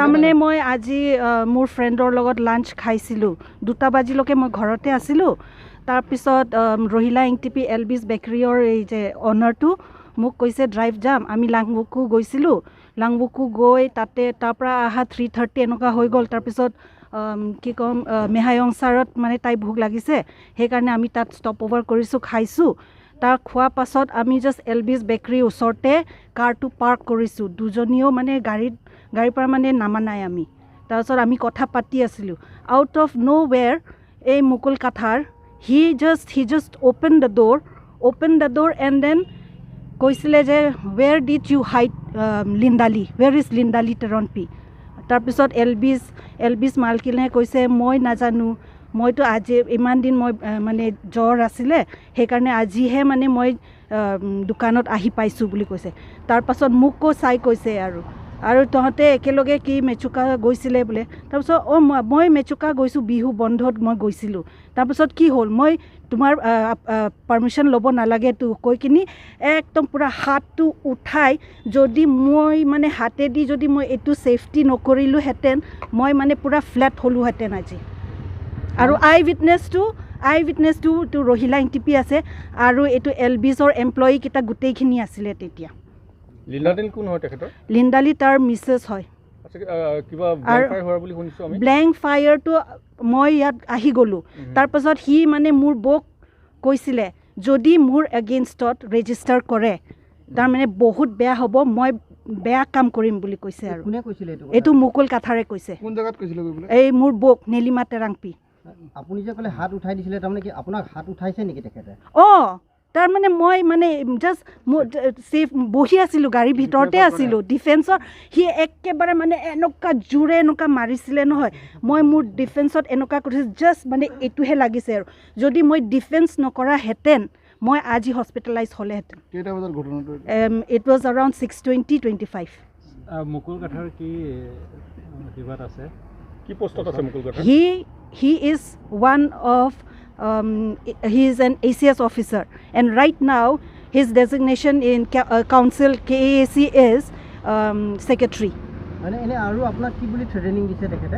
তাৰমানে মই আজি মোৰ ফ্ৰেণ্ডৰ লগত লাঞ্চ খাইছিলোঁ। 2টা বাজিলৈকে মই ঘৰতে আছিলোঁ। তাৰপিছত ৰহিলা এংটিপি এলবিছ বেকাৰীৰ এই যে অ'নাৰটো মোক কৈছে, ড্ৰাইভ যাম। আমি লাংবুকু গৈছিলোঁ। লাংবুকু গৈ তাতে তাৰ পৰা অহা 3:30 এনেকুৱা হৈ গ'ল। তাৰপিছত কি ক'ম, মেহায়ংচাৰত মানে তাই ভোক লাগিছে, সেইকাৰণে আমি তাত ষ্টপ অভাৰ কৰিছোঁ, খাইছোঁ। তাৰ খোৱা পাছত আমি জাষ্ট এলবিছ বেকাৰীৰ ওচৰতে কাৰটো পাৰ্ক কৰিছোঁ। দুজনীও মানে গাড়ীৰ পৰা মানে নামা নাই আমি। তাৰপিছত আমি কথা পাতি আছিলোঁ। আউট অফ ন' ৱেৰ এই Mukul Kathar, he just open the door and then কৈছিলে যে, "Where did you hide Lindali? Where is Lindali Teronpi?" তাৰপিছত এলবিছ মালকিনে কৈছে, মই নাজানো, মইতো আজি ইমান দিন মই মানে জ্বৰ আছিলে, সেইকাৰণে আজিহে মানে মই দোকানত আহি পাইছোঁ বুলি কৈছে। তাৰপাছত মোকো চাই কৈছে আৰু তহঁতে একেলগে কি মেচুকা গৈছিলে বোলে। তাৰপিছত অঁ, মই মেচুকা গৈছোঁ, বিহু বন্ধত মই গৈছিলোঁ। তাৰপিছত কি হ'ল? মই তোমাৰ পাৰ্মিশ্যন ল'ব নালাগেতো কৈ কিনি একদম পূৰা হাতটো উঠাই, যদি মই মানে হাতেদি যদি মই এইটো ছেফটি নকৰিলোহেঁতেন, মই মানে পূৰা ফ্লেট হ'লোহেঁতেন আজি। আৰু আই উইটনেছটো এইটো ৰহিলা এংটিপি আছে আৰু এইটো এল বিছৰ এমপ্লয়ীকেইটা গোটেইখিনি আছিলে তেতিয়া। লিণ্ডালি কোন হয় তেখেতৰ? লিণ্ডালি তাৰ মিছেছ হয়। আচ্ছা, কিবা ব্লেংক ফায়াৰ হোৱা বুলি শুনিছোঁ আমি। ব্লেংক ফায়াৰটো মই ইয়াত আহি গ'লোঁ। তাৰপাছত সি মানে মোৰ বৌক কৈছিলে, যদি মোৰ এগেইনষ্টত ৰেজিষ্টাৰ কৰে, তাৰমানে বহুত বেয়া হ'ব, মই বেয়া কাম কৰিম বুলি কৈছে। আৰু কোনে কৈছিলে এইটো কথা? এইটো মুকুল কাথাৰে কৈছে। কোন জেগাত কৈছিলে গৈ পেলাই? এই মোৰ বৌক, নীলিমা তেৰাংপি। আপুনি যে ক'লে হাত উঠাই দিছিলে, তাৰমানে কি আপোনাক হাত উঠাইছে নেকি তেখেতে? অঁ, তাৰমানে মই মানে জাষ্ট মোৰ ছেফ বহি আছিলোঁ, গাড়ীৰ ভিতৰতে আছিলোঁ। ডিফেন্সৰ সি একেবাৰে মানে এনেকুৱা জোৰে এনেকুৱা মাৰিছিলে নহয়, মই মোৰ ডিফেন্সত এনেকুৱা কৰিছোঁ, জাষ্ট মানে এইটোহে লাগিছে। আৰু যদি মই ডিফেন্স নকৰাহেঁতেন, মই আজি হস্পিটেলাইজ হ'লেহেঁতেন। কেইটা বজাত ঘটনাটো এইটো? It was around 6:20, 25. Mukul Kathar কি কিবাত আছে? কি পোষ্টত আছে Mukul Kathar? He is one of he is an ACS officer and right now his designation in council KAAC is secretary. মানে এনে আৰু আপোনাক কি বুলি থ্ৰেটেনিং দিছে তেখেতে?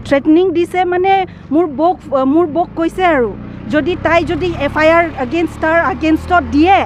থ্ৰেটনিং দিছে মানে মোৰ বৌক কৈছে আৰু যদি তাই যদি এফ I R against তাৰ আগেইনষ্টত দিয়ে।